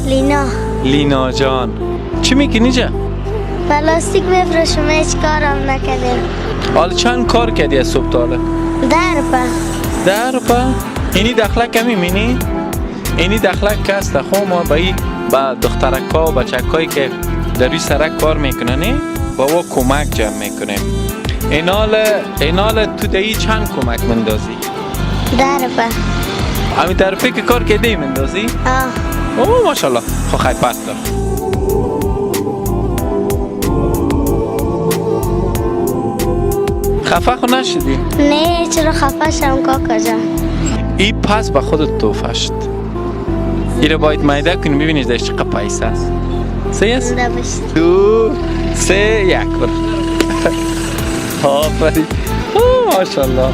لینا. لینا جان، چی میکنی جا؟ پلاستیک میفروشم، هیچ کارم نکردیم. حالا چند کار کردی از صبح تا حالا؟ 10 روپه. 10 روپه؟ اینی دخله کمی مینی؟ اینی دخله که است، خو ما به این با دخترک ها و بچک که در روی سرک کار میکنن با او کمک جمع میکنیم. اینال تو دهی چند کمک مندازی؟ 10 روپه. همین طرفی که کار کردی مندازی؟ آه. اوه ماشاءالله، خب خیلی پس دار. خفه خو نشدی؟ نه، چرا خفه شم کاکا جان؟ ای پس به خودت توفه شد. ای رو باید میده کنی، ببینید در چقدر پیسه است. سه است؟ زنده باشی. 2، 3، 1، برو. آفرین، اوه، ماشاءالله.